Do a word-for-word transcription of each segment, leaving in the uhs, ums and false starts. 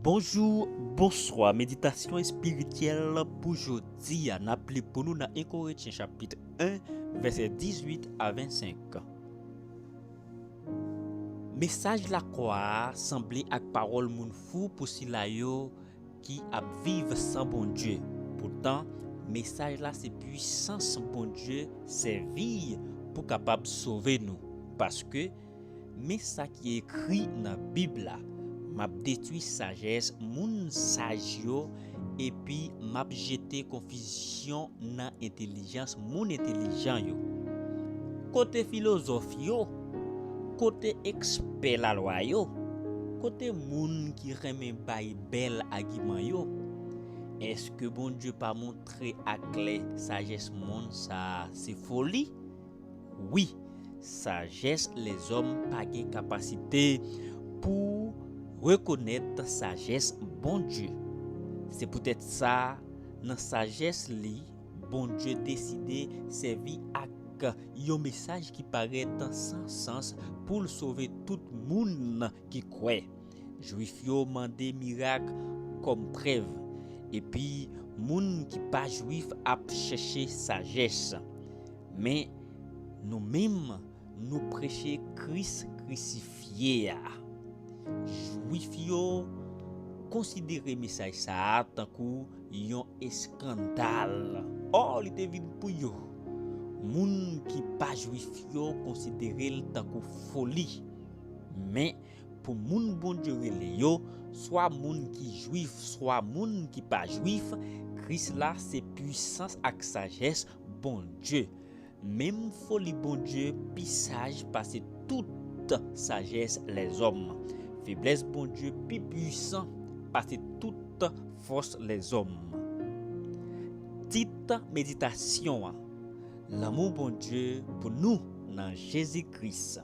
Bonjou, bonswa. Meditasyon espirityèl pou jodi a, n ap li pou nou nan en Korentyen chapit en, vèsè dizuit a vennsenk. Mesaj lakwa a sanble ak pawòl moun fou pou sila yo ki ap viv san Bondye. Poutan, mesaj la se pwisans Bondye sèvi pou kapab sove nou. Paske, men sa ki ekri nan Bib la: "M ap detwi sajès moun saj yo, epi m ap jete konfizyon nan entèlijans moun entèlijan yo." Kote filozòf yo? Kote ekspè lalwa yo? Kote moun ki renmen bay bèl agiman yo? Èske Bondye pa montre aklè sajès monn sa a se foli? Wi, sajès lèzòm pa gen kapasite pou rekonèt sajès Bondye. Se poutèt sa, nan sajès li, Bondye deside sèvi ak yon mesaj ki parèt san sans pou l sove tout moun ki kwè. Jwif yo mande mirak kòm prèv, epi moun ki pa jwif ap chèche sajès. Men, nou menm, nou preche Kris krisifye a. Jwif yo konsidere mesaj sa a tankou yon eskandal. Ò, li te vin pou yo. Moun ki pa jwif yo konsidere l tankou foli. Men, pou moun Bondye rele yo, swa moun ki jwif, swa moun ki pa jwif, Kris la se pwisans ak sajès Bondye. Menm foli Bondye pi saj pase tout sajès lèzòm. Feblès Bondye pi pwisan pase tout fòs lèzòm. Tit meditasyon an: Lanmou Bondye pou nou nan Jezi Kris.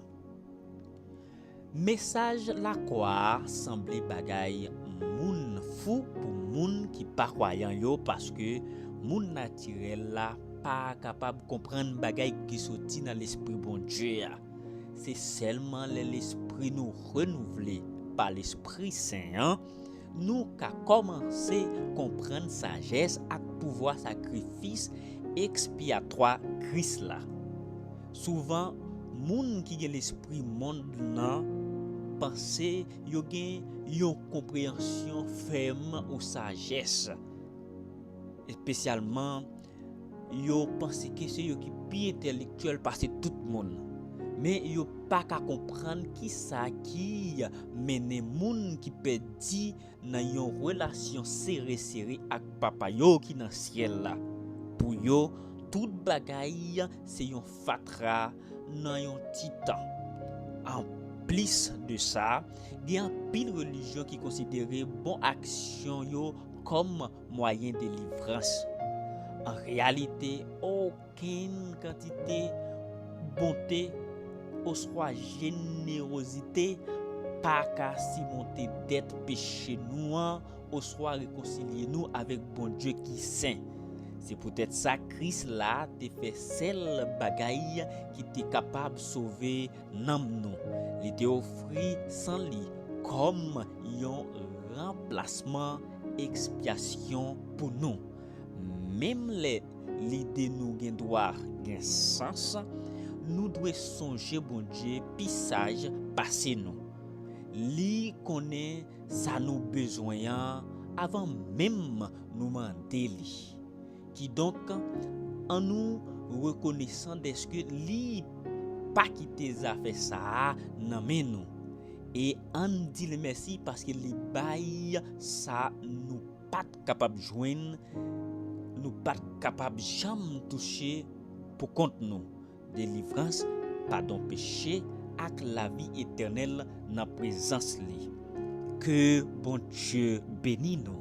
Mesaj lakwa a sanble bagay moun fou pou moun ki pa kwayan yo, paske moun natirèl la pa kapab konprann bagay ki soti nan Lespri Bondye a. Se sèlman lè lespri nou renouvle pa Lespri Sen an, nou ka kòmanse konprann sajès ak pouvwa sakrifis ekspyatwa Kris la. Souvan, moun ki gen lespri monn nan panse yo gen yon konpreyansyon fèm ou sajès, espesyalman yo panse ke se yo ki pi entèlektyèl pase tout moun. Men yo pa ka konprann kisa ki mennen moun ki pèdi nan yon relasyon sere sere ak Papa yo ki nan syèl la. Pou yo, tout bagay se yon fatra nan yon ti tan. Anplis de sa, gen anpil relijyon ki konsidere bon aksyon yo kòm mwayen delivrans. An reyalite, okenn kantite bonte oswa jenerozite pa ka simonte dèt peche nou an oswa rekonsilye nou avèk Bondye ki sen. Se poutèt sa Kris la te fè sèl bagay ki te kapab sove nanm nou. Li te ofri san li kòm yon ranplasman ekspyasyon pou nou. Menm lè lide nou gen dwa gen sans, nou dwe sonje Bondye pi saj pase nou. Li konnen sa nou bezwen an avan menm nou mande li. Kidonk, annou rekonesan dèske li pa kite zafè sa a nan men nou. E ann di l mèsi paske li bay sa nou pa t kapab jwenn, nou pa t kapab janm touche pou kont nou. Delivrans, padon peche, ak lavi etènèl nan prezans li. Ke Bondye beni nou.